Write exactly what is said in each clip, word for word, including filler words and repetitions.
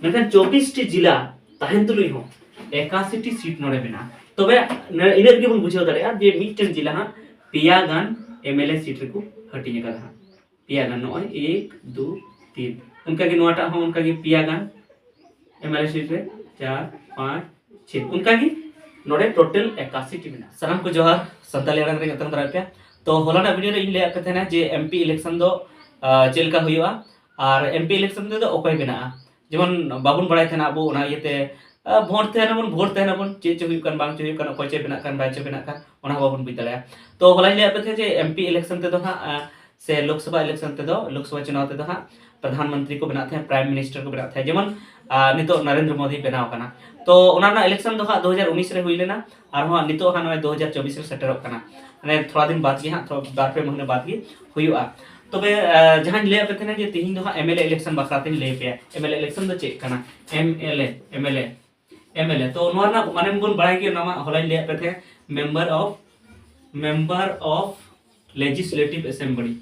ᱢᱮᱱᱠᱷᱟᱱ ᱪᱚᱵᱵᱤᱥ ᱴᱤ ᱡᱤᱞᱟ ᱛᱟᱦᱮᱱ ᱛᱩᱞᱩᱡ ᱦᱚᱸ ᱮᱠᱟᱥᱤ ᱴᱤ ᱥᱤᱴ ᱱᱚᱰᱮ ᱢᱮᱱᱟᱜᱼᱟ᱾ ᱛᱚᱵᱮ ᱱᱮ-, ᱤᱱᱟᱹᱜ ᱨᱮᱜᱮ ᱵᱚᱱ ᱵᱩᱡᱷᱟᱹᱣ ᱫᱟᱲᱮᱭᱟᱜᱼᱟ ᱡᱮ ᱢᱤᱫᱴᱮᱱ ᱡᱤᱞᱟ ᱦᱟᱸᱜ ᱯᱮᱭᱟ ᱜᱟᱱ ᱮᱢ ᱮᱞ ᱮ ᱥᱤᱴ ᱨᱮᱠᱚ ᱦᱟᱹᱴᱤᱧ ᱟᱠᱟᱫᱟ ᱦᱟᱸᱜ᱾ ᱯᱮᱭᱟ ᱜᱟᱱ, ᱱᱚᱜᱼᱚᱭ ᱮᱠ, ᱫᱩ, ᱛᱤᱱ, ᱚᱱᱠᱟᱜᱮ ᱱᱚᱣᱟᱴᱟᱜ ᱦᱚᱸ ᱚᱱᱠᱟᱜᱮ ᱯᱮᱭᱟ ᱜᱟᱱ ᱮᱢ ᱮᱞ ᱮ ᱥᱤᱴ ᱨᱮ ᱪᱟᱨ, ᱯᱟᱸᱪ, ᱪᱷᱮ, ᱚᱱᱠᱟᱜᱮ ᱱᱚᱰᱮ ᱴᱳᱴᱟᱞ ᱮᱠᱟᱥᱤ ᱴᱤ ᱢᱮᱱᱟᱜᱼᱟ᱾ ᱥᱟᱱᱟᱢ ᱠᱚ ᱡᱚᱦᱟᱨ, ᱥᱟᱱᱛᱟᱲᱤ ᱟᱲᱟᱝ ᱨᱮ ᱧᱟᱯᱟᱢ ᱫᱟᱨᱟᱭ ᱯᱮ᱾ ᱛᱚ ᱦᱚᱞᱟᱱᱟᱜ ᱵᱷᱤᱰᱤᱭᱳ ᱨᱮ ᱤᱧ ᱞᱟᱹᱭᱟᱫ ᱯᱮ ᱛᱟᱦᱮᱱᱟ ᱡᱮ ᱮᱢ ᱯᱤ ᱤᱞᱮᱠᱥᱚᱱ ᱫᱚ ᱟᱸ, ᱪᱮᱫ ᱞᱮᱠᱟ ᱦᱩᱭᱩᱜᱼᱟ ᱟᱨ ᱮᱢ ᱯᱤ ᱤᱞᱮᱠᱥᱚᱱ ᱛᱮᱫᱚ ᱚᱠᱚᱭ ᱵᱮᱱᱟᱜᱼᱟ᱾ ᱡᱮᱢᱚᱱ ᱵᱟᱵᱚᱱ ᱵᱟᱲᱟᱭ ᱛᱟᱦᱮᱱᱟ ᱟᱵᱚ, ᱚᱱᱟ ᱤᱭᱟᱹᱛᱮ ᱟᱸ, ᱵᱷᱳᱴ ᱛᱟᱦᱮᱱᱟᱵᱚᱱ, ᱵᱷᱳᱴ ᱛᱟᱦᱮᱱᱟᱵᱚᱱ, ᱪᱮᱫ ᱪᱚ ᱦᱩᱭᱩᱜ ᱠᱟᱱ ᱵᱟᱝ ᱪᱚ ᱦᱩᱭᱩᱜ ᱠᱟᱱ, ᱚᱠᱚᱭ ᱪᱚᱭ ᱵᱮᱱᱟᱜ ᱠᱟᱱ ᱵᱟᱭ ᱪᱚ ᱵᱮᱱᱟᱜ ᱠᱟᱱ, ᱚᱱᱟ ᱦᱚᱸ ᱵᱟᱵᱚᱱ ᱵᱩᱡᱽ ᱫᱟᱲᱮᱭᱟᱜᱼᱟ᱾ ᱛᱚ ᱦᱚᱞᱟᱧ ᱞᱟᱹᱭᱟᱫ ᱯᱮ ᱛᱟᱦᱮᱸᱫ ᱡᱮ ᱮᱢ ᱯᱤ ᱤᱞᱮᱠᱥᱚᱱ ᱛᱮᱫᱚ ᱦᱟᱸᱜ ᱟᱸ, ᱥᱮ ᱞᱳᱠᱥᱚᱵᱷᱟ ᱤᱞᱮᱠᱥᱚᱱ ᱛᱮᱫᱚ, ᱞᱳᱠᱥᱚᱵᱷᱟ ᱪᱩᱱᱟᱣ ᱛᱮᱫᱚ ᱦᱟᱸᱜ ᱯᱨᱚᱫᱷᱟᱱ ᱢᱚᱱᱛᱨᱤ ᱠᱚ ᱵᱮᱱᱟᱜ ᱛᱟᱦᱮᱸᱫ, ᱯᱨᱟᱭᱤᱢ ᱢᱤᱱᱤᱥᱴᱟᱨ ᱠᱚ ᱵᱮᱱᱟᱜ ᱛᱟᱦᱮᱸᱫ, ᱡᱮᱢᱚᱱ ᱟᱸ, ᱱᱤᱛᱚᱜ ᱱᱚᱨᱮᱱᱫᱨᱚ ᱢᱳᱫᱤ ᱵᱮᱱᱟᱣ ᱠᱟᱱᱟ᱾ ᱛᱚ ᱚᱱᱟ ᱨᱮᱱᱟᱜ ᱤᱞᱮᱠᱥᱚᱱ ᱫᱚ ᱦᱟᱸᱜ ᱫᱩ ᱦᱟᱡᱟᱨ ᱩᱱᱤᱥ ᱨᱮ ᱦᱩᱭ ᱞᱮᱱᱟ, ᱟᱨᱦᱚᱸ ᱱᱤᱛᱚᱜ ᱦᱟᱸᱜ ᱱᱚᱜᱼᱚᱭ ᱫᱩ ᱦᱟᱡᱟᱨ ᱪᱚᱵᱵᱤᱥ ᱨᱮ ᱥᱮᱴᱮᱨᱚᱜ ᱠᱟᱱᱟ᱾ ᱢᱟᱱᱮ ᱛᱷᱚᱲᱟ ᱫᱤᱱ ᱵᱟᱫ ᱜᱮ ᱦᱟᱸᱜ, ᱛᱷᱚᱲᱟ ᱵᱟᱨ ᱯᱮ ᱢᱟᱹᱦᱱᱟᱹ ᱵᱟᱫ ᱜᱮ ᱦᱩᱭᱩᱜᱼᱟ᱾ ᱛᱚᱵᱮ ᱟᱸ, ᱡᱟᱦᱟᱸᱧ ᱞᱟᱹᱭᱟᱫ ᱯᱮ ᱛᱟᱦᱮᱱᱟ ᱡᱮ ᱛᱤᱦᱤᱧ ᱫᱚ ᱦᱟᱸᱜ ᱮᱢ ᱮᱞ ᱮ ᱤᱞᱮᱠᱥᱚᱱ ᱵᱟᱠᱷᱨᱟ ᱛᱤᱧ ᱞᱟᱹᱭ ᱯᱮᱭᱟ᱾ ᱮᱢ ᱮᱞ ᱮ ᱤᱞᱮᱠᱥᱚᱱ ᱫᱚ ᱪᱮᱫ ᱠᱟᱱᱟ? M L A, M L A, M L A. ᱛᱚ ᱱᱚᱣᱟ ᱨᱮᱱᱟᱜ ᱢᱟᱱᱮ ᱵᱚᱱ ᱵᱟᱲᱟᱭ ᱜᱮᱭᱟ, ᱚᱱᱟ ᱢᱟ ᱦᱚᱞᱟᱧ ᱞᱟᱹᱭᱟᱫ ᱯᱮ ᱛᱟᱦᱮᱸᱫ, member of, member of legislative assembly,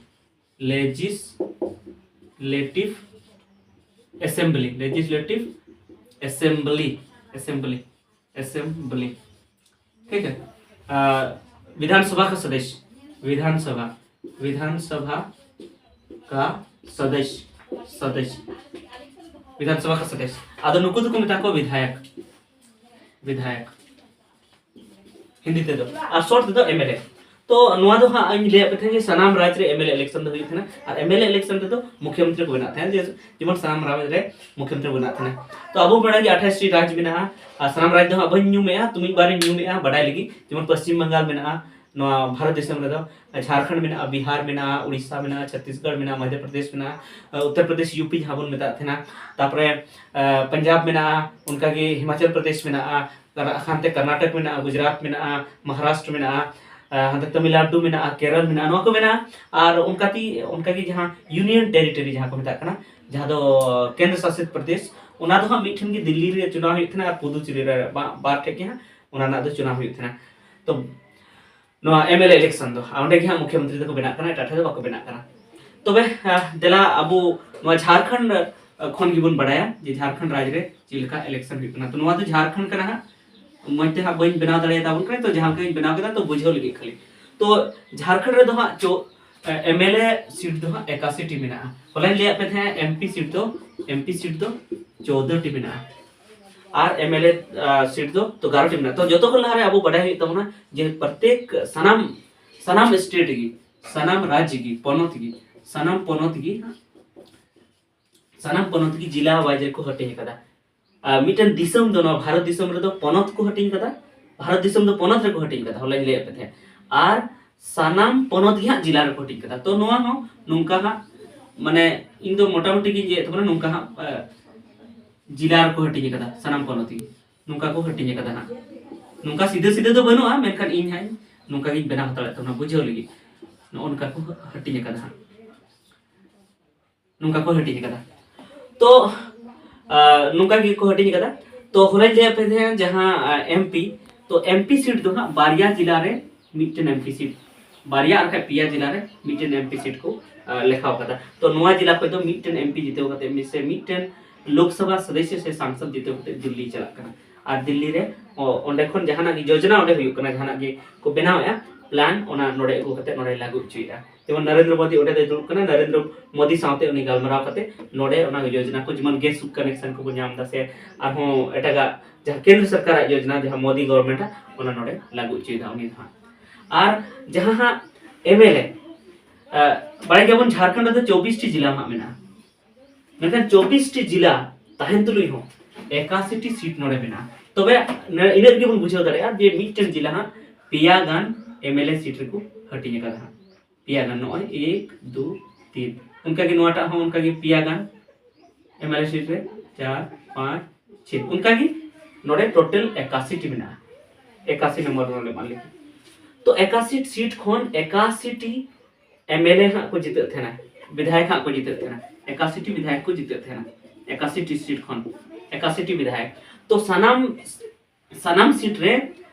legislative assembly, legislative assembly, assembly, assembly, ᱴᱷᱤᱠ ᱦᱮ? ᱟᱨ ᱵᱤᱫᱷᱟᱱᱥᱚᱵᱷᱟ ᱠᱟ ᱥᱚᱫᱚᱥᱭᱚ, ᱵᱤᱫᱷᱟᱱᱥᱚᱵᱷᱟ, ᱵᱤᱫᱷᱟᱱᱥᱚᱵᱷᱟ ᱠᱟ ᱥᱚᱫᱚᱥᱭᱚ, ᱥᱚᱫᱚᱥᱭᱚ, ᱵᱤᱫᱷᱟᱱᱥᱚᱵᱷᱟ ᱠᱟ ᱥᱚᱫᱚᱥᱭᱚ᱾ ᱟᱫᱚ ᱱᱩᱠᱩ ᱫᱚᱠᱚ ᱢᱮᱛᱟ ᱠᱚᱣᱟ ᱵᱤᱫᱷᱟᱭᱚᱠ, ᱵᱤᱫᱷᱟᱭᱚᱠ᱾ ᱦᱤᱱᱫᱤ ᱛᱮᱫᱚ, ᱟᱨ ᱥᱚᱨᱴ ᱛᱮᱫᱚ ᱮᱢ ᱮᱞ ᱮ᱾ ᱛᱚ ᱱᱚᱣᱟ ᱫᱚ ᱦᱟᱸᱜ ᱤᱧ ᱞᱟᱹᱭᱟᱫ ᱯᱮ ᱛᱟᱦᱮᱸᱫ ᱡᱮ ᱥᱟᱱᱟᱢ ᱨᱟᱡᱽ ᱨᱮ ᱮᱢ ᱮᱞ ᱮ ᱤᱞᱮᱠᱥᱚᱱ ᱫᱚ ᱦᱩᱭᱩᱜ ᱛᱟᱦᱮᱱᱟ, ᱟᱨ ᱮᱢ ᱮᱞ ᱮ ᱤᱞᱮᱠᱥᱚᱱ ᱛᱮᱫᱚ ᱢᱩᱠᱷᱭᱚᱢᱚᱱᱛᱨᱤ ᱠᱚ ᱵᱮᱱᱟᱜ ᱛᱟᱦᱮᱸᱫ, ᱡᱮ-, ᱡᱮᱢᱚᱱ ᱥᱟᱱᱟᱢ ᱨᱟᱡᱽ ᱨᱮ ᱢᱩᱠᱷᱭᱚᱢᱚᱱᱛᱨᱤ ᱠᱚ ᱵᱮᱱᱟᱜ ᱛᱟᱦᱮᱱᱟ᱾ ᱛᱚ ᱟᱵᱚ ᱵᱟᱲᱟᱭ ᱜᱮ ᱟᱴᱷᱟᱥ ᱴᱤ ᱨᱟᱡᱽ ᱢᱮᱱᱟᱜᱼᱟ, ᱟᱨ ᱥᱟᱱᱟᱢ ᱨᱟᱡᱽ ᱫᱚ ᱦᱟᱸᱜ ᱵᱟᱹᱧ ᱧᱩᱢᱮᱜᱼᱟ, ᱛᱚ ᱢᱤᱫ ᱵᱟᱨᱤᱧ ᱧᱩᱢᱮᱜᱼᱟ ᱵᱟᱰᱟᱭ ᱞᱟᱹᱜᱤᱫ, ᱡᱮᱢᱚᱱ ᱯᱚᱥᱪᱤᱢ ᱵᱟᱝᱜᱟᱞ ᱢᱮᱱᱟᱜᱼᱟ, ᱱᱚᱣᱟ ᱵᱷᱟᱨᱚᱛ ᱫᱤᱥᱚᱢ ᱨᱮᱫᱚ ᱡᱷᱟᱲᱠᱷᱚᱸᱰ ᱢᱮᱱᱟᱜᱼᱟ, ᱵᱤᱦᱟᱨ ᱢᱮᱱᱟᱜᱼᱟ, ᱩᱲᱤᱥᱥᱟ ᱢᱮᱱᱟᱜᱼᱟ, ᱪᱷᱚᱛᱤᱥᱜᱚᱲ ᱢᱮᱱᱟᱜᱼᱟ, ᱢᱚᱫᱷᱭᱚ ᱯᱨᱚᱫᱮᱥ ᱢᱮᱱᱟᱜᱼᱟ, ᱩᱛᱛᱚᱨ ᱯᱨᱚᱫᱮᱥ ᱤᱭᱩ ᱯᱤ ᱡᱟᱦᱟᱸ ᱵᱚᱱ ᱢᱮᱛᱟᱜ ᱛᱟᱦᱮᱱᱟ, ᱛᱟᱨᱯᱚᱨᱮ ᱯᱚᱧᱡᱟᱵᱽ ᱢᱮᱱᱟᱜᱼᱟ, ᱚᱱᱠᱟᱜᱮ ᱦᱤᱢᱟᱪᱚᱞ ᱯᱨᱚᱫᱮᱥ ᱢᱮᱱᱟᱜᱼᱟ, ᱠᱟᱨᱟ-, ᱦᱟᱱᱛᱮ ᱠᱚᱨᱱᱟᱴᱚᱠ ᱢᱮᱱᱟᱜᱼᱟ, ᱜᱩᱡᱽᱨᱟᱴ ᱢᱮᱱᱟᱜᱼᱟ, ᱢᱚᱦᱟᱨᱟᱥᱴᱨᱚ ᱢᱮᱱᱟᱜᱼᱟ, ᱟᱨ ᱦᱟᱱᱛᱮ ᱛᱟᱢᱤᱞᱱᱟᱰᱩ ᱢᱮᱱᱟᱜᱼᱟ, ᱠᱮᱨᱚᱞ ᱢᱮᱱᱟᱜᱼᱟ, ᱱᱚᱣᱟ ᱠᱚ ᱢᱮᱱᱟᱜᱼᱟ᱾ ᱟᱨ ᱚᱱᱠᱟᱛᱮ, ᱚᱱᱠᱟᱜᱮ ᱡᱟᱦᱟᱸ ᱤᱭᱩᱱᱤᱭᱚᱱ ᱴᱮᱨᱤᱴᱚᱨᱤ ᱡᱟᱦᱟᱸ ᱠᱚ ᱢᱮᱛᱟᱜ ᱠᱟᱱᱟ, ᱡᱟᱦᱟᱸ ᱫᱚ ᱠᱮᱱᱫᱨᱚ ᱥᱟᱥᱤᱛ ᱯᱨᱚᱫᱮᱥ, ᱚᱱᱟ ᱫᱚ ᱦᱟᱸᱜ ᱢᱤᱫᱴᱷᱮᱱ ᱜᱮ ᱫᱤᱞᱞᱤ ᱨᱮ ᱪᱩᱱᱟᱣ ᱦᱩᱭᱩᱜ ᱛᱟᱦᱮᱱᱟ ᱟᱨ ᱯᱩᱫᱩᱪᱮᱨᱤ ᱨᱮ ᱵᱟ-, ᱵᱟᱨ ᱴᱷᱮᱡ ᱜᱮ ᱦᱟᱸᱜ ᱚᱱᱟ ᱨᱮᱱᱟᱜ ᱫᱚ ᱪᱩᱱᱟᱣ ᱦᱩᱭᱩᱜ ᱛᱟᱦᱮᱱᱟ᱾ ᱛᱚ ᱱᱚᱣᱟ ᱮᱢ ᱮᱞ ᱮ ᱤᱞᱮᱠᱥᱚᱱ ᱫᱚ, ᱟᱨ ᱚᱸᱰᱮ ᱜᱮ ᱦᱟᱸᱜ ᱢᱩᱠᱷᱭᱚᱢᱚᱱᱛᱨᱤ ᱫᱚᱠᱚ ᱵᱮᱱᱟᱜ ᱠᱟᱱᱟ, ᱮᱴᱟᱜ ᱴᱷᱮᱱ ᱫᱚ ᱵᱟᱠᱚ ᱵᱮᱱᱟᱜ ᱠᱟᱱᱟ᱾ ᱛᱚᱵᱮ, ᱟᱸ, ᱫᱮᱞᱟ ᱟᱵᱚ ᱱᱚᱣᱟ ᱡᱷᱟᱲᱠᱷᱚᱸᱰ, ᱠᱷᱚᱱ ᱜᱮᱵᱚᱱ ᱵᱟᱲᱟᱭᱟ ᱡᱮ ᱡᱷᱟᱲᱠᱷᱚᱸᱰ ᱨᱟᱡᱽ ᱨᱮ ᱪᱮᱫ ᱞᱮᱠᱟ ᱤᱞᱮᱠᱥᱚᱱ ᱦᱩᱭᱩᱜ ᱠᱟᱱᱟ᱾ ᱛᱚ ᱱᱚᱣᱟ ᱫᱚ ᱡᱷᱟᱲᱠᱷᱚᱸᱰ ᱠᱟᱱᱟ ᱦᱟᱸᱜ, ᱢᱚᱡᱽ ᱛᱮ ᱦᱟᱸᱜ ᱵᱟᱹᱧ ᱵᱮᱱᱟᱣ ᱫᱟᱲᱮᱭᱟᱛᱟᱵᱚᱱ ᱠᱟᱱᱟ, ᱛᱚ ᱡᱟᱦᱟᱸ ᱞᱮᱠᱟᱧ ᱵᱮᱱᱟᱣ ᱠᱮᱫᱟ, ᱛᱚ ᱵᱩᱡᱷᱟᱹᱣ ᱞᱟᱹᱜᱤᱫ ᱠᱷᱟᱹᱞᱤ᱾ ᱛᱚ ᱡᱷᱟᱲᱠᱷᱚᱸᱰ ᱨᱮᱫᱚ ᱦᱟᱸᱜ ᱪᱚ ᱮᱢ ᱮᱞ ᱮ ᱥᱤᱴ ᱫᱚ ᱦᱟᱸᱜ ᱮᱠᱟᱥᱤ ᱴᱤ ᱢᱮᱱᱟᱜᱼᱟ᱾ ᱦᱚᱞᱟᱧ ᱞᱟᱹᱭᱟᱫ ᱯᱮ ᱛᱟᱦᱮᱸᱫ ᱮᱢ ᱯᱤ ᱥᱤᱴ ᱫᱚ, ᱮᱢ ᱯᱤ ᱥᱤᱴ ᱫᱚ ᱪᱳᱫᱽᱫᱳ ᱴᱤ ᱢᱮᱱᱟᱜᱼᱟ, ᱟᱨ ᱮᱢ ᱮᱞ ᱮ ᱥᱤᱴ ᱫᱚ ᱛᱚ ᱮᱜᱟᱨᱚ ᱴᱤ ᱢᱮᱱᱟᱜᱼᱟ᱾ ᱛᱚ ᱡᱚᱛᱚ ᱠᱷᱚᱱ ᱞᱟᱦᱟᱨᱮ ᱟᱵᱚ ᱵᱟᱰᱟᱭ ᱦᱩᱭᱩᱜ ᱛᱟᱵᱚᱱᱟ ᱡᱮ ᱯᱨᱚᱛᱮᱠ ᱥᱟᱱᱟᱢ, ᱥᱟᱱᱟᱢ ᱥᱴᱮᱴ ᱜᱮ, ᱥᱟᱱᱟᱢ ᱨᱟᱡᱽ ᱜᱮ, ᱯᱚᱱᱚᱛ ᱜᱮ, ᱥᱟᱱᱟᱢ ᱯᱚᱱᱚᱛ ᱜᱮ, ᱥᱟᱱᱟᱢ ᱯᱚᱱᱚᱛ ᱜᱮ ᱡᱮᱞᱟ ᱣᱟᱭᱤᱡ ᱨᱮᱠᱚ ᱦᱟᱹᱴᱤᱧ ᱟᱠᱟᱫᱟ᱾ ᱟᱨ ᱢᱤᱫᱴᱮᱱ ᱫᱤᱥᱚᱢ ᱫᱚ, ᱱᱚᱣᱟ ᱵᱷᱟᱨᱚᱛ ᱫᱤᱥᱚᱢ ᱨᱮᱫᱚ ᱯᱚᱱᱚᱛ ᱠᱚ ᱦᱟᱹᱴᱤᱧ ᱟᱠᱟᱫᱟ, ᱵᱷᱟᱨᱚᱛ ᱫᱤᱥᱚᱢ ᱫᱚ ᱯᱚᱱᱚᱛ ᱨᱮᱠᱚ ᱦᱟᱹᱴᱤᱧ ᱟᱠᱟᱫᱟ, ᱦᱚᱞᱟᱧ ᱞᱟᱹᱭᱟᱫ ᱯᱮ ᱛᱟᱦᱮᱸᱫ᱾ ᱟᱨ ᱥᱟᱱᱟᱢ ᱯᱚᱱᱚᱛ ᱜᱮ ᱦᱟᱸᱜ ᱡᱮᱞᱟ ᱨᱮᱠᱚ ᱦᱟᱹᱴᱤᱧ ᱟᱠᱟᱫᱟ᱾ ᱛᱚ ᱱᱚᱣᱟ ᱦᱚᱸ ᱱᱚᱝᱠᱟ ᱦᱟᱸᱜ, ᱢᱟᱱᱮ ᱤᱧ ᱫᱚ ᱢᱚᱴᱟᱢᱩᱴᱤ ᱜᱤᱧ ᱞᱟᱹᱭᱮᱫ ᱛᱟᱵᱚᱱᱟ, ᱱᱚᱝᱠᱟ ᱦᱟᱸᱜ ᱮ, ᱡᱮᱞᱟ ᱨᱮᱠᱚ ᱦᱟᱹᱴᱤᱧ ᱟᱠᱟᱫᱟ ᱥᱟᱱᱟᱢ ᱯᱚᱱᱚᱛ ᱜᱮ, ᱱᱚᱝᱠᱟ ᱠᱚ ᱦᱟᱹᱴᱤᱧ ᱟᱠᱟᱫᱟ ᱦᱟᱸᱜ᱾ ᱱᱚᱝᱠᱟ ᱥᱤᱫᱷᱟᱹ ᱥᱤᱫᱷᱟᱹ ᱫᱚ ᱵᱟᱹᱱᱩᱜᱼᱟ, ᱢᱮᱱᱠᱷᱟᱱ ᱤᱧ ᱦᱟᱸᱜ ᱱᱚᱝᱠᱟ ᱜᱤᱧ ᱵᱮᱱᱟᱣ ᱦᱟᱛᱟᱲᱮᱫ ᱛᱟᱵᱚᱱᱟ ᱵᱩᱡᱷᱟᱹᱣ ᱞᱟᱹᱜᱤᱫ᱾ ᱱᱚᱜᱼᱚ ᱱᱚᱝᱠᱟ ᱠᱚ ᱦᱟᱹᱴᱤᱧ ᱟᱠᱟᱫᱟ ᱦᱟᱸᱜ, ᱱᱚᱝᱠᱟ ᱠᱚ ᱦᱟᱹᱴᱤᱧ ᱟᱠᱟᱫᱟ᱾ ᱛᱚ ᱟ, ᱱᱚᱝᱠᱟ ᱜᱮᱠᱚ ᱦᱟᱹᱴᱤᱧ ᱟᱠᱟᱫᱟ᱾ ᱛᱚ ᱦᱚᱞᱟᱧ ᱞᱟᱹᱭᱟᱫ ᱯᱮ ᱛᱟᱦᱮᱸᱫ ᱡᱟᱦᱟᱸ ᱮᱢ ᱯᱤ, ᱛᱚ ᱮᱢ ᱯᱤ ᱥᱤᱴ ᱫᱚ ᱦᱟᱸᱜ ᱵᱟᱨᱭᱟ ᱡᱮᱞᱟ ᱨᱮ ᱢᱤᱫᱴᱮᱱ ᱮᱢ ᱯᱤ ᱥᱤᱴ, ᱵᱟᱨᱭᱟ ᱟᱨ ᱵᱟᱠᱷᱟᱡ ᱯᱮᱭᱟ ᱡᱮᱞᱟ ᱨᱮ ᱢᱤᱫᱴᱮᱱ ᱮᱢ ᱯᱤ ᱥᱤᱴ ᱠᱚ ᱟ, ᱞᱮᱠᱷᱟᱣ ᱟᱠᱟᱫᱟ᱾ ᱛᱚ ᱱᱚᱣᱟ ᱡᱮᱞᱟ ᱠᱷᱚᱱ ᱫᱚ ᱢᱤᱫᱴᱮᱱ ᱮᱢ ᱯᱤ ᱡᱤᱛᱟᱹᱣ ᱠᱟᱛᱮ ᱢᱤᱫ ᱥᱮ ᱢᱤᱫᱴᱮᱱ ᱞᱳᱠᱥᱚᱵᱷᱟ ᱥᱚᱫᱚᱥᱥᱚ ᱥᱮ ᱥᱟᱝᱥᱚᱫ ᱡᱤᱛᱟᱹᱣ ᱠᱟᱛᱮ ᱫᱤᱞᱞᱤ ᱪᱟᱞᱟᱜ ᱠᱟᱱᱟ᱾ ᱟᱨ ᱫᱤᱞᱞᱤ ᱨᱮ ᱚ, ᱚᱸᱰᱮ ᱠᱷᱚᱱ ᱡᱟᱦᱟᱱᱟᱜ ᱜᱮ ᱡᱳᱡᱚᱱᱟ ᱚᱸᱰᱮ ᱦᱩᱭᱩᱜ ᱠᱟᱱᱟ, ᱡᱟᱦᱟᱱᱟᱜ ᱜᱮ ᱠᱚ ᱵᱮᱱᱟᱣᱮᱫᱼᱟ ᱯᱞᱟᱱ, ᱚᱱᱟ ᱱᱚᱰᱮ ᱟᱹᱜᱩ ᱠᱟᱛᱮ ᱱᱚᱰᱮ ᱞᱟᱹᱜᱩ ᱦᱚᱪᱚᱭᱮᱫᱼᱟ᱾ ᱡᱮᱢᱚᱱ ᱱᱚᱨᱮᱱᱫᱨᱚ ᱢᱳᱫᱤ ᱚᱸᱰᱮ ᱫᱚᱭ ᱫᱩᱲᱩᱵ ᱠᱟᱱᱟ, ᱱᱚᱨᱮᱱᱫᱨᱚ ᱢᱳᱫᱤ ᱥᱟᱶᱛᱮ ᱩᱱᱤ ᱜᱟᱞᱢᱟᱨᱟᱣ ᱠᱟᱛᱮ ᱱᱚᱰᱮ ᱚᱱᱟ ᱡᱳᱡᱚᱱᱟ ᱠᱚ, ᱡᱮᱢᱚᱱ ᱜᱮᱥ ᱠᱟᱱᱮᱠᱥᱚᱱ ᱠᱚᱵᱚ ᱧᱟᱢ ᱮᱫᱟ ᱥᱮ ᱟᱨᱦᱚᱸ ᱮᱴᱟᱜᱟᱜ ᱡᱟᱦᱟᱸ ᱠᱮᱱᱫᱨᱚ ᱥᱚᱨᱠᱟᱨᱟᱜ ᱡᱳᱡᱚᱱᱟ, ᱡᱟᱦᱟᱸ ᱢᱳᱫᱤ ᱜᱚᱵᱷᱚᱨᱱᱢᱮᱱᱴ ᱚᱱᱟ ᱱᱚᱰᱮ ᱞᱟᱹᱜᱩ ᱦᱚᱪᱚᱭᱮᱫᱟ ᱩᱱᱤ ᱫᱚ ᱦᱟᱸᱜ᱾ ᱟᱨ ᱡᱟᱦᱟᱸ ᱦᱟᱸᱜ ᱮᱢ ᱮᱞ ᱮ, ᱵᱟᱲᱟᱭ ᱜᱮᱭᱟᱵᱚᱱ ᱡᱷᱟᱲᱠᱷᱚᱸᱰ ᱨᱮᱫᱚ ᱪᱚᱵᱵᱤᱥ ᱴᱤ ᱡᱮᱞᱟ ᱦᱟᱸᱜ ᱢᱮᱱᱟᱜᱼᱟ, ᱢᱮᱱᱠᱷᱟᱱ ᱪᱚᱵᱵᱤᱥ ᱴᱤ ᱡᱮᱞᱟ ᱛᱟᱦᱮᱱ ᱛᱩᱞᱩᱡ ᱦᱚᱸ ᱮᱠᱟᱥᱤ ᱴᱤ ᱥᱤᱴ ᱱᱚᱰᱮ ᱢᱮᱱᱟᱜᱼᱟ᱾ ᱛᱚᱵᱮ ᱱᱮ-, ᱤᱱᱟᱹᱜ ᱨᱮᱜᱮ ᱵᱚᱱ ᱵᱩᱡᱷᱟᱹᱣ ᱫᱟᱲᱮᱭᱟᱜᱼᱟ ᱡᱮ ᱢᱤᱫᱴᱮᱱ ᱡᱮᱞᱟ ᱦᱟᱸᱜ ᱯᱮᱭᱟ ᱜᱟᱱ ᱮᱢ ᱮᱞ ᱮ ᱥᱤᱴ ᱨᱮᱠᱚ ᱦᱟᱹᱴᱤᱧ ᱟᱠᱟᱫᱟ ᱦᱟᱸᱜ᱾ ᱯᱮᱭᱟ ᱜᱟᱱ, ᱱᱚᱜᱼᱚᱭ ᱮᱠ, ᱫᱩ, ᱛᱤᱱ, ᱚᱱᱠᱟᱜᱮ ᱱᱚᱣᱟᱴᱟᱜ ᱦᱚᱸ ᱚᱱᱠᱟᱜᱮ ᱯᱮᱭᱟ ᱜᱟᱱ ᱮᱢ ᱮᱞ ᱮ ᱥᱤᱴ ᱨᱮ ᱪᱟᱨ, ᱯᱟᱸᱪ, ᱪᱷᱮ, ᱚᱱᱠᱟᱜᱮ ᱱᱚᱰᱮ ᱴᱳᱴᱟᱞ ᱮᱠᱟᱥᱤ ᱴᱤ ᱢᱮᱱᱟᱜᱼᱟ᱾ ᱮᱠᱟᱥᱤ ᱱᱚᱢᱵᱚᱨ ᱱᱚᱰᱮ ᱢᱟ ᱞᱮᱠᱷᱟ᱾ ᱛᱚ ᱮᱠᱟᱥᱤ ᱥᱤᱴ ᱠᱷᱚᱱ ᱮᱠᱟᱥᱤ ᱴᱤ ᱮᱢ ᱮᱞ ᱮ ᱦᱟᱸᱜ ᱠᱚ ᱡᱤᱛᱟᱹᱜ ᱛᱟᱦᱮᱱᱟ, ᱵᱤᱫᱷᱟᱭᱚᱠ ᱦᱟᱸᱜ ᱠᱚ ᱡᱤᱛᱟᱹᱜ ᱛᱟᱦᱮᱱᱟ, ᱮᱠᱟᱥᱤ ᱴᱤ ᱵᱤᱫᱷᱟᱭᱚᱠ ᱠᱚ ᱡᱤᱛᱟᱹᱜ ᱛᱟᱦᱮᱱᱟ, ᱮᱠᱟᱥᱤ ᱴᱤ ᱥᱤᱴ ᱠᱷᱚᱱ ᱮᱠᱟᱥᱤ ᱴᱤ ᱵᱤᱫᱷᱟᱭᱚᱠ᱾ ᱛᱚ ᱥᱟᱱᱟᱢ, ᱥᱟᱱᱟᱢ ᱥᱤᱴ ᱨᱮ,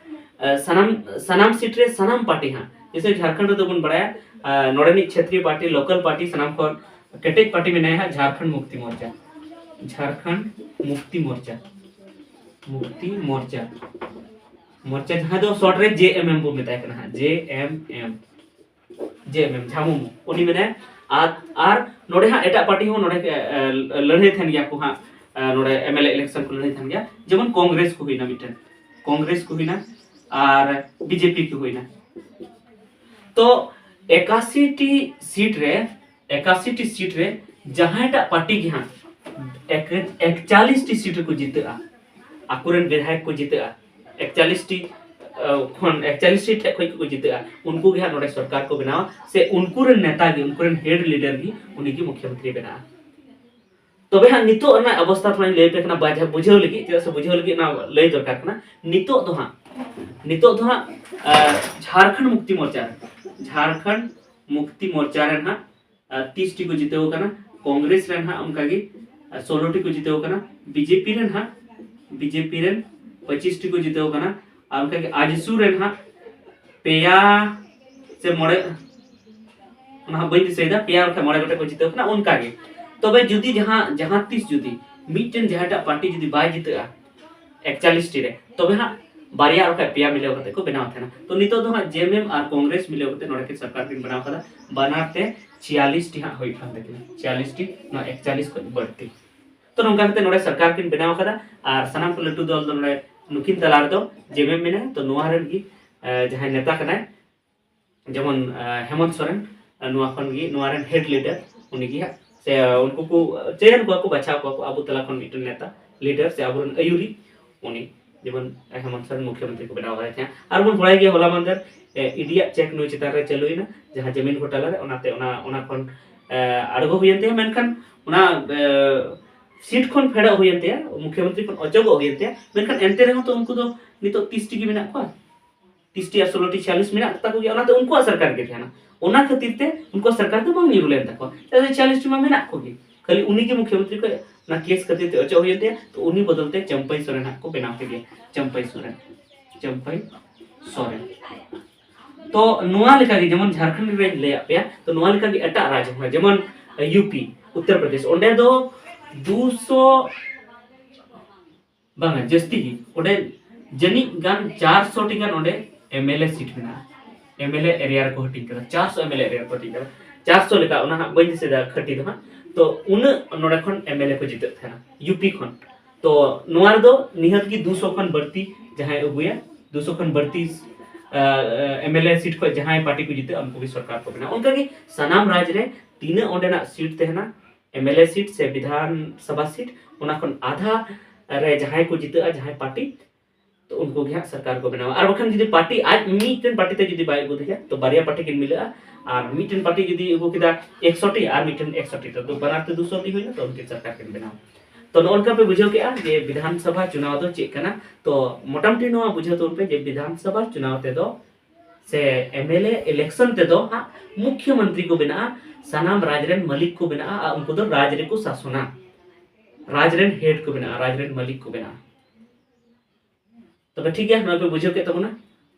ᱟ, ᱥᱟᱱᱟᱢ, ᱥᱟᱱᱟᱢ ᱥᱤᱴ ᱨᱮ ᱥᱟᱱᱟᱢ ᱯᱟᱨᱴᱤ ᱦᱟᱸᱜ, ᱡᱮᱭᱥᱮ ᱡᱷᱟᱲᱠᱷᱚᱸᱰ ᱨᱮᱫᱚ ᱵᱚᱱ ᱵᱟᱲᱟᱭᱟ, ᱟ, ᱱᱚᱰᱮᱱᱤᱡ ᱪᱷᱮᱛᱨᱤᱭᱚ ᱯᱟᱨᱴᱤ, ᱞᱳᱠᱟᱞ ᱯᱟᱨᱴᱤ ᱥᱟᱱᱟᱢ ᱠᱷᱚᱱ ᱠᱮᱴᱮᱡ ᱯᱟᱨᱴᱤ ᱢᱮᱱᱟᱭᱟ ᱦᱟᱸᱜ ᱡᱷᱟᱲᱠᱷᱚᱸᱰ ᱢᱩᱠᱛᱤ ᱢᱳᱨᱪᱟ᱾ ᱡᱷᱟᱲᱠᱷᱚᱸᱰ ᱢᱩᱠᱛᱤ ᱢᱳᱨᱪᱟ, ᱢᱩᱠᱛᱤ ᱢᱳᱨᱪᱟ, ᱢᱳᱨᱪᱟ ᱡᱟᱦᱟᱸ ᱫᱚ ᱥᱚᱨᱴ ᱨᱮ ᱡᱮ ᱮᱢ ᱮᱢ ᱵᱚ ᱢᱮᱛᱟᱭ ᱠᱟᱱᱟ ᱦᱟᱸᱜ, ᱡᱮ ᱮᱢ ᱮᱢ, ᱡᱮ ᱮᱢ ᱮᱢ, ᱡᱷᱟᱢᱩᱢᱩ, ᱩᱱᱤ ᱢᱮᱱᱟᱭᱟ᱾ ᱟᱨ, ᱟᱨ ᱱᱚᱰᱮ ᱦᱟᱸᱜ ᱮᱴᱟᱜ ᱯᱟᱨᱴᱤ ᱦᱚᱸ ᱱᱚᱰᱮ, ᱮ, ᱮ, ᱞᱟᱹᱲᱦᱟᱹᱭ ᱛᱟᱦᱮᱱ ᱜᱮᱭᱟ ᱠᱚ ᱦᱟᱸᱜ, ᱮ, ᱱᱚᱰᱮ ᱮᱢ ᱮᱞ ᱮ ᱤᱞᱮᱠᱥᱚᱱ ᱠᱚ ᱞᱟᱹᱲᱦᱟᱹᱭ ᱛᱟᱦᱮᱱ ᱜᱮᱭᱟ, ᱡᱮᱢᱚᱱ ᱠᱚᱝᱜᱨᱮᱥ ᱠᱚ ᱦᱩᱭᱱᱟ ᱢᱤᱫᱴᱮᱱ, ᱠᱚᱝᱜᱨᱮᱥ ᱠᱚ ᱦᱩᱭᱱᱟ ᱟᱨ ᱵᱤ ᱡᱮ ᱯᱤ ᱠᱚ ᱦᱩᱭᱱᱟ᱾ ᱛᱚ ᱮᱠᱟᱥᱤ ᱴᱤ ᱥᱤᱴ ᱨᱮ, ᱮᱠᱟᱥᱤ ᱴᱤ ᱥᱤᱴ ᱨᱮ ᱡᱟᱦᱟᱸᱭᱴᱟᱜ ᱯᱟᱨᱴᱤ ᱜᱮ ᱦᱟᱸᱜ ᱮᱠ-, ᱮᱠᱪᱟᱞᱤᱥ ᱴᱤ ᱥᱤᱴ ᱨᱮᱠᱚ ᱡᱤᱛᱟᱹᱜᱼᱟ, ᱟᱠᱚᱨᱮᱱ ᱵᱤᱫᱷᱟᱭᱚᱠ ᱠᱚ ᱡᱤᱛᱟᱹᱜᱼᱟ, ᱮᱠᱪᱟᱞᱤᱥ ᱴᱤ, ᱟᱸ, ᱠᱷᱚᱱ ᱮᱠᱪᱟᱞᱤᱥ ᱴᱤ ᱴᱷᱮᱡ ᱠᱷᱚᱡ ᱠᱚ ᱡᱤᱛᱟᱹᱜᱼᱟ, ᱩᱱᱠᱩ ᱜᱮ ᱦᱟᱸᱜ ᱱᱚᱰᱮ ᱥᱚᱨᱠᱟᱨ ᱠᱚ ᱵᱮᱱᱟᱣᱟ, ᱥᱮ ᱩᱱᱠᱩ ᱨᱮᱱ ᱱᱮᱛᱟ ᱜᱮ, ᱩᱱᱠᱩ ᱨᱮᱱ ᱦᱮᱰ ᱞᱤᱰᱟᱨ ᱜᱮ ᱩᱱᱤ ᱜᱮ ᱢᱩᱠᱷᱭᱚᱢᱚᱱᱛᱨᱤ ᱵᱮᱱᱟᱜᱼᱟ᱾ ᱛᱚᱵᱮ ᱦᱟᱸᱜ ᱱᱤᱛᱚᱜ ᱨᱮᱱᱟᱜ ᱚᱵᱚᱥᱛᱷᱟ ᱛᱷᱚᱲᱟᱧ ᱞᱟᱹᱭ ᱟᱯᱮ ᱠᱟᱱᱟ, ᱵᱟᱡᱷᱟ-, ᱵᱩᱡᱷᱟᱹᱣ ᱞᱟᱹᱜᱤᱫ, ᱪᱮᱫᱟᱜ ᱥᱮ ᱵᱩᱡᱷᱟᱹᱣ ᱞᱟᱹᱜᱤᱫ ᱚᱱᱟ ᱞᱟᱹᱭ ᱫᱚᱨᱠᱟᱨ ᱠᱟᱱᱟ᱾ ᱱᱤᱛᱚᱜ ᱫᱚ ᱦᱟᱸᱜ, ᱱᱤᱛᱚᱜ ᱫᱚ ᱦᱟᱸᱜ, ᱟᱸ, ᱡᱷᱟᱲᱠᱷᱚᱸᱰ ᱢᱩᱠᱛᱤ ᱢᱳᱨᱪᱟ ᱨᱮ, ᱡᱷᱟᱲᱠᱷᱚᱸᱰ ᱢᱩᱠᱛᱤ ᱢᱳᱨᱪᱟ ᱨᱮᱱ ᱦᱟᱸᱜ ᱟᱨ ᱛᱤᱥ ᱴᱤ ᱠᱚ ᱡᱤᱛᱟᱹᱣ ᱟᱠᱟᱱᱟ, ᱠᱚᱝᱜᱨᱮᱥ ᱨᱮᱱ ᱦᱟᱸᱜ ᱚᱱᱠᱟ ᱜᱮ, ᱟᱨ ᱥᱳᱞᱳ ᱴᱤ ᱠᱚ ᱡᱤᱛᱟᱹᱣ ᱟᱠᱟᱱᱟ, ᱵᱤ ᱡᱮ ᱯᱤ ᱨᱮᱱ ᱦᱟᱸᱜ, ᱵᱤ ᱡᱮ ᱯᱤ ᱨᱮᱱ ᱯᱚᱸᱪᱤᱥ ᱴᱤ ᱠᱚ ᱡᱤᱛᱟᱹᱣ ᱟᱠᱟᱱᱟ, ᱟᱨ ᱚᱱᱠᱟ ᱜᱮ ᱟᱡᱥᱩ ᱨᱮᱱ ᱦᱟᱸᱜ ᱯᱮᱭᱟ ᱥᱮ ᱢᱚᱬᱮ, ᱚᱱᱟ ᱦᱟᱸᱜ ᱵᱟᱹᱧ ᱫᱤᱥᱟᱹᱭᱮᱫᱟ, ᱯᱮᱭᱟ ᱵᱟᱠᱷᱟᱡ ᱢᱚᱬᱮ ᱜᱚᱴᱮᱡ ᱠᱚ ᱡᱤᱛᱟᱹᱣ ᱟᱠᱟᱱᱟ᱾ ᱚᱱᱠᱟ ᱜᱮ ᱛᱚᱵᱮ ᱡᱩᱫᱤ ᱡᱟᱦᱟᱸ, ᱡᱟᱦᱟᱸ ᱛᱤᱥ ᱡᱩᱫᱤ ᱢᱤᱫᱴᱮᱱ ᱡᱟᱦᱟᱸᱭᱴᱟᱜ ᱯᱟᱨᱴᱤ ᱡᱩᱫᱤ ᱵᱟᱭ ᱡᱤᱛᱟᱹᱜᱼᱟ ᱮᱠᱪᱟᱞᱤᱥ ᱴᱤ ᱨᱮ, ᱛᱚᱵᱮ ᱦᱟᱸᱜ ᱵᱟᱨᱭᱟ ᱟᱨ ᱵᱟᱠᱷᱟᱡ ᱯᱮᱭᱟ ᱢᱤᱞᱟᱹᱣ ᱠᱟᱛᱮ ᱠᱚ ᱵᱮᱱᱟᱣ ᱛᱟᱦᱮᱱᱟ᱾ ᱛᱚ ᱱᱤᱛᱚᱜ ᱫᱚ ᱦᱟᱸᱜ ᱡᱮ ᱮᱢ ᱮᱢ ᱟᱨ ᱠᱚᱝᱜᱨᱮᱥ ᱢᱤᱞᱟᱹᱣ ᱠᱟᱛᱮ ᱱᱚᱰᱮ ᱠᱤᱱ ᱥᱚᱨᱠᱟᱨ ᱠᱤᱱ ᱵᱮᱱᱟᱣ ᱠᱟᱫᱟ, ᱵᱟᱱᱟᱨ ᱛᱮ ᱪᱷᱤᱭᱟᱞᱤᱥ ᱴᱤ ᱦᱟᱸᱜ ᱦᱩᱭᱩᱜ ᱠᱟᱱ ᱛᱟᱹᱠᱤᱱᱟ, ᱪᱷᱤᱭᱟᱞᱤᱥ ᱴᱤ, ᱱᱚᱣᱟ ᱮᱠᱪᱟᱞᱤᱥ ᱠᱷᱚᱱ ᱵᱟᱹᱲᱛᱤ᱾ ᱛᱚ ᱱᱚᱝᱠᱟ ᱠᱟᱛᱮ ᱱᱚᱰᱮ ᱥᱚᱨᱠᱟᱨ ᱠᱤᱱ ᱵᱮᱱᱟᱣ ᱠᱟᱫᱟ, ᱟᱨ ᱥᱟᱱᱟᱢ ᱠᱷᱚᱱ ᱞᱟᱹᱴᱩ ᱫᱚᱞ ᱫᱚ ᱱᱚᱰᱮ ᱱᱩᱠᱤᱱ ᱛᱟᱞᱟ ᱨᱮᱫᱚ ᱡᱮ ᱮᱢ ᱮᱢ ᱢᱮᱱᱟᱭᱟ᱾ ᱛᱚ ᱱᱚᱣᱟ ᱨᱮᱱ ᱜᱮ, ᱮ, ᱡᱟᱦᱟᱸᱭ ᱱᱮᱛᱟ ᱠᱟᱱᱟᱭ, ᱡᱮᱢᱚᱱ, ᱮ, ᱦᱮᱢᱚᱱᱛ ᱥᱚᱨᱮᱱ, ᱮ, ᱱᱚᱣᱟ ᱠᱷᱚᱱ ᱜᱮ, ᱱᱚᱣᱟ ᱨᱮᱱ ᱦᱮᱰ ᱞᱤᱰᱟᱨ ᱩᱱᱤ ᱜᱮ ᱦᱟᱸᱜ, ᱥᱮ, ᱮ, ᱩᱱᱠᱩ ᱠᱚ, ᱮ, ᱪᱚᱭᱚᱱ ᱠᱚᱣᱟ ᱠᱚ, ᱵᱟᱪᱷᱟᱣ ᱠᱚᱣᱟ ᱠᱚ ᱟᱵᱚ ᱛᱟᱞᱟ ᱠᱷᱚᱱ ᱢᱤᱫᱴᱮᱱ ᱱᱮᱛᱟ, ᱞᱤᱰᱟᱨ ᱥᱮ ᱟᱵᱚᱨᱮᱱ ᱟᱹᱭᱩᱨᱤᱡ, ᱩᱱᱤ ᱡᱮᱢᱚᱱ ᱦᱮᱢᱚᱱᱛ ᱥᱚᱨᱮᱱ ᱢᱩᱠᱷᱭᱚᱢᱚᱱᱛᱨᱤ ᱠᱚ ᱵᱮᱱᱟᱣ ᱠᱟᱫᱮ ᱛᱟᱦᱮᱸᱫ᱾ ᱟᱨ ᱵᱚᱱ ᱵᱟᱲᱟᱭ ᱜᱮᱭᱟ ᱦᱚᱞᱟ ᱢᱟᱦᱫᱮᱨ, ᱮ, ᱤᱰᱤᱭᱟᱜ ᱪᱮᱠ ᱱᱩᱭ ᱪᱮᱛᱟᱱ ᱨᱮ ᱪᱟᱹᱞᱩᱭᱮᱱᱟ, ᱡᱟᱦᱟᱸ ᱡᱟᱢᱤᱱ ᱜᱷᱚᱴᱟᱞᱟ ᱨᱮ, ᱚᱱᱟᱛᱮ ᱚᱱᱟ, ᱚᱱᱟ ᱠᱷᱚᱱ, ᱮ, ᱟᱬᱜᱚ ᱦᱩᱭᱮᱱ ᱛᱟᱭᱟ᱾ ᱢᱮᱱᱠᱷᱟᱱ ᱚᱱᱟ, ᱮ, ᱥᱤᱴ ᱠᱷᱚᱱ ᱯᱷᱮᱰᱚᱜ ᱦᱩᱭᱮᱱ ᱛᱟᱭᱟ, ᱢᱩᱠᱷᱭᱚᱢᱚᱱᱛᱨᱤ ᱠᱷᱚᱱ ᱚᱪᱚᱜᱚᱜ ᱦᱩᱭᱮᱱ ᱛᱟᱭᱟ᱾ ᱢᱮᱱᱠᱷᱟᱱ ᱮᱱᱛᱮ ᱨᱮᱦᱚᱸ ᱛᱚ ᱩᱱᱠᱩ ᱫᱚ ᱱᱤᱛᱚᱜ ᱛᱤᱥ ᱴᱤ ᱜᱮ ᱢᱮᱱᱟᱜ ᱠᱚᱣᱟ, ᱛᱤᱥ ᱴᱤ ᱟᱨ ᱥᱳᱞᱳ ᱴᱤ ᱪᱷᱤᱭᱟᱞᱤᱥ ᱢᱮᱱᱟᱜ ᱛᱟᱠᱚ ᱜᱮᱭᱟ, ᱚᱱᱟᱛᱮ ᱩᱱᱠᱩᱣᱟᱜ ᱥᱚᱨᱠᱟᱨ ᱜᱮ ᱛᱟᱦᱮᱱᱟ᱾ ᱚᱱᱟ ᱠᱷᱟᱹᱛᱤᱨ ᱛᱮ ᱩᱱᱠᱩᱣᱟᱜ ᱥᱚᱨᱠᱟᱨ ᱫᱚ ᱵᱟᱝ ᱧᱩᱨᱩ ᱞᱮᱱ ᱛᱟᱠᱚᱣᱟ, ᱪᱮᱫᱟᱜ ᱥᱮ ᱪᱷᱤᱭᱟᱞᱤᱥ ᱴᱤ ᱢᱟ ᱢᱮᱱᱟᱜ ᱠᱚᱜᱮ, ᱠᱷᱟᱹᱞᱤ ᱩᱱᱤ ᱜᱮ ᱢᱩᱠᱷᱭᱚᱢᱚᱱᱛᱨᱤ ᱠᱷᱚᱱ ᱚᱱᱟ ᱠᱮᱥ ᱠᱷᱟᱹᱛᱤᱨ ᱛᱮ ᱚᱪᱚᱜ ᱦᱩᱭᱮᱱ ᱛᱟᱭᱟ᱾ ᱛᱚ ᱩᱱᱤ ᱵᱚᱫᱚᱞ ᱛᱮ ᱪᱟᱹᱢᱯᱟᱹᱭ ᱥᱚᱨᱮᱱ ᱦᱟᱸᱜ ᱠᱚ ᱵᱮᱱᱟᱣ ᱠᱮᱫᱮᱭᱟ, ᱪᱟᱹᱢᱯᱟᱹᱭ ᱥᱚᱨᱮᱱ, ᱪᱟᱹᱢᱯᱟᱹᱭ ᱥᱚᱨᱮᱱ᱾ ᱛᱚ ᱱᱚᱣᱟ ᱞᱮᱠᱟᱜᱮ ᱡᱮᱢᱚᱱ ᱡᱷᱟᱲᱠᱷᱚᱸᱰ ᱨᱮᱧ ᱞᱟᱹᱭᱟᱫ ᱯᱮᱭᱟ, ᱛᱚ ᱱᱚᱣᱟ ᱞᱮᱠᱟᱜᱮ ᱮᱴᱟᱜ ᱨᱟᱡᱽ ᱦᱚᱸ, ᱡᱮᱢᱚᱱ ᱭᱩ ᱯᱤ, ᱩᱛᱛᱚᱨ ᱯᱨᱚᱫᱮᱥ, ᱚᱸᱰᱮ ᱫᱚ ᱫᱩᱥᱚ ᱵᱟᱝᱟ, ᱡᱟᱹᱥᱛᱤ ᱜᱮ᱾ ᱚᱸᱰᱮ ᱡᱟᱹᱱᱤᱡ ᱜᱟᱱ ᱪᱟᱨᱥᱚ ᱴᱤ ᱜᱟᱱ ᱚᱸᱰᱮ ᱮᱢ ᱮᱞ ᱮ ᱥᱤᱴ ᱢᱮᱱᱟᱜᱼᱟ᱾ ᱮᱢ ᱮᱞ ᱮ ᱮᱨᱤᱭᱟ ᱨᱮᱠᱚ ᱦᱟᱹᱴᱤᱧ ᱠᱟᱫᱟ, ᱪᱟᱨᱥᱚ ᱮᱢ ᱮᱞ ᱮ ᱮᱨᱤᱭᱟ ᱨᱮᱠᱚ ᱦᱟᱹᱴᱤᱧ ᱠᱟᱫᱟ, ᱪᱟᱨᱥᱚ ᱞᱮᱠᱟ, ᱚᱱᱟ ᱦᱟᱸᱜ ᱵᱟᱹᱧ ᱫᱤᱥᱟᱹᱭᱮᱫᱟ ᱠᱷᱟᱹᱴᱤ ᱫᱚ ᱦᱟᱸᱜ᱾ ᱛᱚ ᱩᱱᱟᱹᱜ ᱱᱚᱰᱮ ᱠᱷᱚᱱ ᱮᱢ ᱮᱞ ᱮ ᱠᱚ ᱡᱤᱛᱟᱹᱜ ᱛᱟᱦᱮᱱᱟ ᱭᱩ ᱯᱤ ᱠᱷᱚᱱ᱾ ᱛᱚ ᱱᱚᱣᱟ ᱨᱮᱫᱚ ᱱᱤᱦᱟᱹᱛ ᱜᱮ ᱫᱩᱥᱚ ᱠᱷᱚᱱ ᱵᱟᱹᱲᱛᱤ ᱡᱟᱦᱟᱸᱭ ᱟᱹᱜᱩᱭᱟ, ᱫᱩᱥᱚ ᱠᱷᱚᱱ ᱵᱟᱹᱲᱛᱤ ᱮᱢ ᱮᱞ ᱮ ᱥᱤᱴ ᱠᱷᱚᱱ ᱡᱟᱦᱟᱸᱭ ᱯᱟᱨᱴᱤ ᱠᱚ ᱡᱤᱛᱟᱹᱜᱼᱟ, ᱩᱱᱠᱩ ᱜᱮ ᱥᱚᱨᱠᱟᱨ ᱠᱚ ᱵᱮᱱᱟᱣᱟ᱾ ᱚᱱᱠᱟᱜᱮ ᱥᱟᱱᱟᱢ ᱨᱟᱡᱽ ᱨᱮ ᱛᱤᱱᱟᱹᱜ ᱚᱸᱰᱮᱱᱟᱜ ᱥᱤᱴ ᱛᱟᱦᱮᱱᱟ, ᱮᱢ ᱮᱞ ᱮ ᱥᱤᱴ ᱥᱮ ᱵᱤᱫᱷᱟᱱ ᱥᱚᱵᱷᱟ ᱥᱤᱴ, ᱚᱱᱟ ᱠᱷᱚᱱ ᱟᱫᱷᱟ ᱨᱮ ᱡᱟᱦᱟᱸᱭ ᱠᱚ ᱡᱤᱛᱟᱹᱜᱼᱟ, ᱡᱟᱦᱟᱸᱭ ᱯᱟᱨᱴᱤ, ᱛᱚ ᱩᱱᱠᱩ ᱜᱮ ᱦᱟᱸᱜ ᱥᱚᱨᱠᱟᱨ ᱠᱚ ᱵᱮᱱᱟᱣᱟ᱾ ᱟᱨ ᱵᱟᱠᱷᱟᱱ ᱡᱩᱫᱤ ᱯᱟᱨᱴᱤ ᱟᱡ ᱢᱤᱫᱴᱮᱱ ᱯᱟᱨᱴᱤ ᱛᱮ ᱡᱩᱫᱤ ᱵᱟᱭ ᱟᱹᱜᱩ ᱫᱟᱲᱮᱭᱟᱜᱼᱟ, ᱛᱚ ᱵᱟᱨᱭᱟ ᱯᱟᱨᱴᱤ ᱠᱤᱱ ᱢᱤᱞᱟᱹᱜᱼᱟ᱾ ᱟᱨ ᱢᱤᱫᱴᱮᱱ ᱯᱟᱨᱴᱤ ᱡᱩᱫᱤ ᱟᱹᱜᱩ ᱠᱮᱫᱟ ᱮᱠᱥᱚ ᱴᱤ ᱟᱨ ᱢᱤᱫᱴᱮᱱ ᱮᱠᱥᱚ ᱴᱤ, ᱛᱚ ᱵᱟᱱᱟᱨ ᱛᱮ ᱫᱩᱥᱚ ᱴᱤ ᱦᱩᱭᱱᱟ, ᱛᱚ ᱩᱱᱠᱤᱱ ᱥᱚᱨᱠᱟᱨ ᱠᱤᱱ ᱵᱮᱱᱟᱣᱟ᱾ ᱛᱚ ᱱᱚᱜᱼᱚ ᱱᱚᱝᱠᱟ ᱯᱮ ᱵᱩᱡᱷᱟᱹᱣ ᱠᱮᱜᱼᱟ ᱡᱮ ᱵᱤᱫᱷᱟᱱ ᱥᱚᱵᱷᱟ ᱪᱩᱱᱟᱣ ᱫᱚ ᱪᱮᱫ ᱠᱟᱱᱟ᱾ ᱛᱚ ᱢᱚᱴᱟᱢᱩᱴᱤ ᱱᱚᱣᱟ ᱵᱩᱡᱷᱟᱹᱣ ᱛᱟᱵᱚᱱ ᱯᱮ ᱡᱮ ᱵᱤᱫᱷᱟᱱ ᱥᱚᱵᱷᱟ ᱪᱩᱱᱟᱣ ᱛᱮᱫᱚ ᱥᱮ ᱮᱢ ᱮᱞ ᱮ ᱤᱞᱮᱠᱥᱚᱱ ᱛᱮᱫᱚ ᱦᱟᱸᱜ ᱢᱩᱠᱷᱭᱚ ᱢᱚᱱᱛᱨᱤ ᱠᱚ ᱵᱮᱱᱟᱜᱼᱟ, ᱥᱟᱱᱟᱢ ᱨᱟᱡᱽ ᱨᱮᱱ ᱢᱟᱹᱞᱤᱠ ᱠᱚ ᱵᱮᱱᱟᱜᱼᱟ, ᱟᱨ ᱩᱱᱠᱩ ᱫᱚ ᱨᱟᱡᱽ ᱨᱮᱠᱚ ᱥᱟᱥᱚᱱᱟ, ᱨᱟᱡᱽ ᱨᱮᱱ ᱦᱮᱰ ᱠᱚ ᱵᱮᱱᱟᱜᱼᱟ, ᱨᱟᱡᱽ ᱨᱮᱱ ᱢᱟᱹᱞᱤᱠ ᱠᱚ ᱵᱮᱱᱟᱜᱼᱟ᱾ ᱛᱚᱵᱮ ᱴᱷᱤᱠ ᱜᱮᱭᱟ, ᱱᱚᱣᱟ ᱯᱮ ᱵᱩᱡᱷᱟᱹᱣ ᱠᱮᱫ ᱛᱟᱵᱚᱱᱟ᱾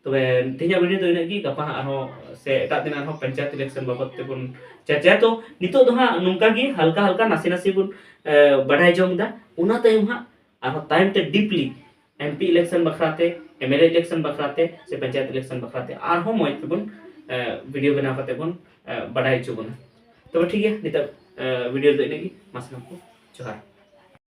ᱛᱚᱵᱮ ᱛᱮᱦᱮᱧᱟᱜ ᱵᱷᱤᱰᱤᱭᱳ ᱫᱚ ᱤᱱᱟᱹᱜ ᱜᱮ᱾ ᱜᱟᱯᱟ ᱦᱟᱸᱜ ᱟᱨᱦᱚᱸ ᱥᱮ ᱮᱴᱟᱜ ᱫᱤᱱ ᱟᱨᱦᱚᱸ ᱯᱚᱧᱪᱟᱭᱮᱛ ᱤᱞᱮᱠᱥᱚᱱ ᱵᱟᱵᱚᱫ ᱛᱮᱵᱚᱱ ᱪᱟᱨᱪᱟᱭᱟ᱾ ᱛᱚ ᱱᱤᱛᱚᱜ ᱫᱚ ᱦᱟᱸᱜ ᱱᱚᱝᱠᱟ ᱜᱮ ᱦᱟᱞᱠᱟ ᱦᱟᱞᱠᱟ ᱱᱟᱥᱮ ᱱᱟᱥᱮ ᱵᱚᱱ ᱮ, ᱵᱟᱰᱟᱭ ᱡᱚᱝ ᱮᱫᱟ᱾ ᱚᱱᱟ ᱛᱟᱭᱚᱢ ᱦᱟᱸᱜ ᱟᱨᱦᱚᱸ ᱛᱟᱭᱚᱢ ᱛᱮ ᱰᱤᱯᱞᱤ ᱮᱢ ᱯᱤ ᱤᱞᱮᱠᱥᱚᱱ ᱵᱟᱠᱷᱨᱟ ᱛᱮ, ᱮᱢ ᱮᱞ ᱮ ᱤᱞᱮᱠᱥᱚᱱ ᱵᱟᱠᱷᱨᱟ ᱛᱮ ᱥᱮ ᱯᱚᱧᱪᱟᱭᱮᱛ ᱤᱞᱮᱠᱥᱚᱱ ᱵᱟᱠᱷᱨᱟ ᱛᱮ ᱟᱨᱦᱚᱸ ᱢᱚᱡᱽ ᱛᱮᱵᱚᱱ ᱮ, ᱵᱷᱤᱰᱤᱭᱳ ᱵᱮᱱᱟᱣ ᱠᱟᱛᱮ ᱵᱚᱱ ᱮ, ᱵᱟᱰᱟᱭ ᱦᱚᱪᱚ ᱵᱚᱱᱟ᱾ ᱛᱚᱵᱮ ᱴᱷᱤᱠ ᱜᱮᱭᱟ, ᱱᱤᱛᱚᱜ ᱮ, ᱵᱷᱤᱰᱤᱭᱳ ᱫᱚ ᱤᱱᱟᱹᱜ ᱜᱮ᱾ ᱢᱟ ᱥᱟᱱᱟᱢ ᱠᱚ ᱡᱚᱦᱟᱨ᱾